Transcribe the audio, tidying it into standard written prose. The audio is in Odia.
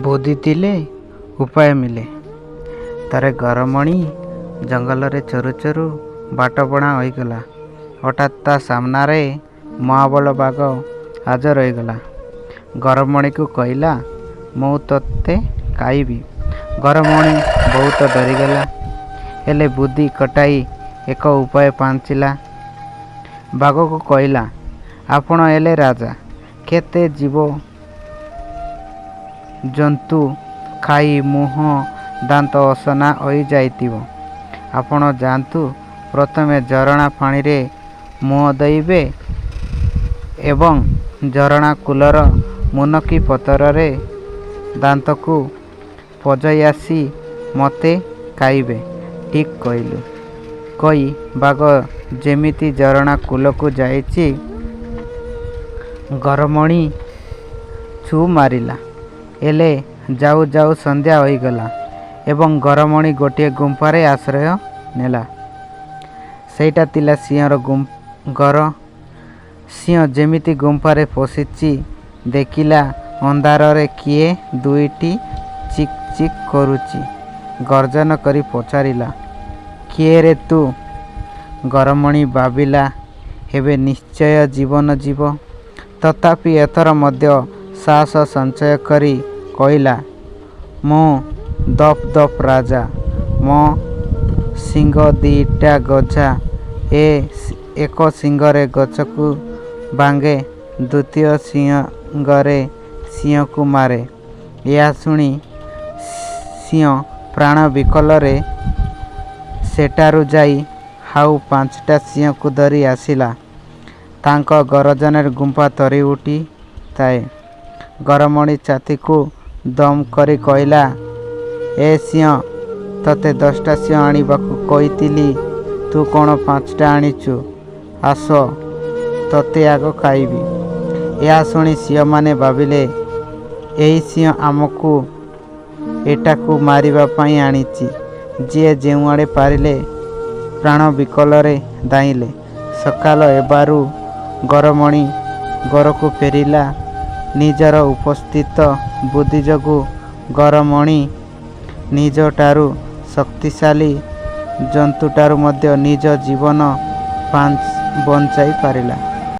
ବୁଦ୍ଧି ଥିଲେ ଉପାୟ ମିଳେ। ଥରେ ଗରମଣି ଜଙ୍ଗଲରେ ଚରୁ ଚରୁ ବାଟବଣା ହୋଇଗଲା। ହଠାତ୍ ତା ସାମନାରେ ମହାବଳ ବାଘ ହାଜର ହୋଇଗଲା। ଗରମଣିକୁ କହିଲା, "ମୁଁ ତୋତେ ଖାଇବି।" ଗରମଣି ବହୁତ ଡରିଗଲା। ହେଲେ ବୁଦ୍ଧି ଖଟାଇ ଏକ ଉପାୟ ପାଞ୍ଚିଲା। ବାଘକୁ କହିଲା, "ଆପଣ ହେଲେ ରାଜା। କେତେ ଜୀବଜନ୍ତୁ ଖାଇ ମୁହଁ ଦାନ୍ତ ଅସନା ହୋଇଯାଇଥିବ। ଆପଣ ଯାଆନ୍ତୁ, ପ୍ରଥମେ ଝରଣା ପାଣିରେ ମୁହଁ ଧୋଇବେ ଏବଂ ଝରଣା କୂଳର ମୁନକି ପଥରରେ ଦାନ୍ତକୁ ପଜେଇ ଆସି ମୋତେ ଖାଇବେ।" "ଠିକ୍ କହିଲୁ," କହି ବାଘ ଯେମିତି ଝରଣା କୂଳକୁ ଯାଇଛି, ଗରମଣି ଛୁ ମାରିଲା। ହେଲେ ଯାଉ ଯାଉ ସନ୍ଧ୍ୟା ହୋଇଗଲା ଏବଂ ଗରମଣି ଗୋଟିଏ ଗୁମ୍ଫାରେ ଆଶ୍ରୟ ନେଲା। ସେଇଟା ଥିଲା ସିଂହର ଘର। ସିଂହ ଯେମିତି ଗୁମ୍ଫାରେ ପଶିଛି, ଦେଖିଲା ଅନ୍ଧାରରେ କିଏ ଦୁଇଟି ଚିକ୍ ଚିକ୍ କରୁଛି। ଗର୍ଜନ କରି ପଚାରିଲା, "କିଏ ରେ ତୁ?" ଗରମଣି ଭାବିଲା, ଏବେ ନିଶ୍ଚୟ ଜୀବନ ଯିବ। ତଥାପି ଏଥର ମଧ୍ୟ ସାହସ ସଞ୍ଚୟ କରି କହିଲା, "ମୁଁ ଦପ୍ ଦପ୍ ରାଜା। ମୋ ଶିଙ୍ଘ ଦିଇଟା ଗଜା। ଏକ ଶିଙ୍ଘରେ ଗଛକୁ ଭାଙ୍ଗେ, ଦ୍ୱିତୀୟ ଶିଙ୍ଘରେ ସିଂହକୁ ମାରେ।" ଏହା ଶୁଣି ସିଂହ ପ୍ରାଣ ବିକଳରେ ସେଠାରୁ ଯାଇ ଆଉ ପାଞ୍ଚଟା ସିଂହକୁ ଧରି ଆସିଲା। ତାଙ୍କ ଗର୍ଜନରେ ଗୁମ୍ଫା ଥରି ଉଠୁଥାଏ। ଗରମଣି ଛାତିକୁ ଦମ୍ କରି କହିଲା, "ଏ ସିଂହ, ତୋତେ 10ଟା ସିଂହ ଆଣିବାକୁ କହିଥିଲି, ତୁ କ'ଣ ପାଞ୍ଚଟା ଆଣିଛୁ? ଆସ, ତୋତେ ଆଗ ଖାଇବି।" ଏହା ଶୁଣି ସିଂହମାନେ ଭାବିଲେ, ଏହି ସିଂହ ଆମକୁ ଏଠାକୁ ମାରିବା ପାଇଁ ଆଣିଛି। ଯିଏ ଯେଉଁଆଡ଼େ ପାରିଲେ ପ୍ରାଣ ବିକଳରେ ଧାଇଁଲେ। ସକାଳ ହେବାରୁ ଗରମଣି ଘରକୁ ଫେରିଲା। ନିଜର ଉପସ୍ଥିତ ବୁଦ୍ଧି ଯୋଗୁଁ ଗରମଣି ନିଜଠାରୁ ଶକ୍ତିଶାଳୀ ଜନ୍ତୁଠାରୁ ମଧ୍ୟ ନିଜ ଜୀବନ ବଞ୍ଚାଇ ପାରିଲା।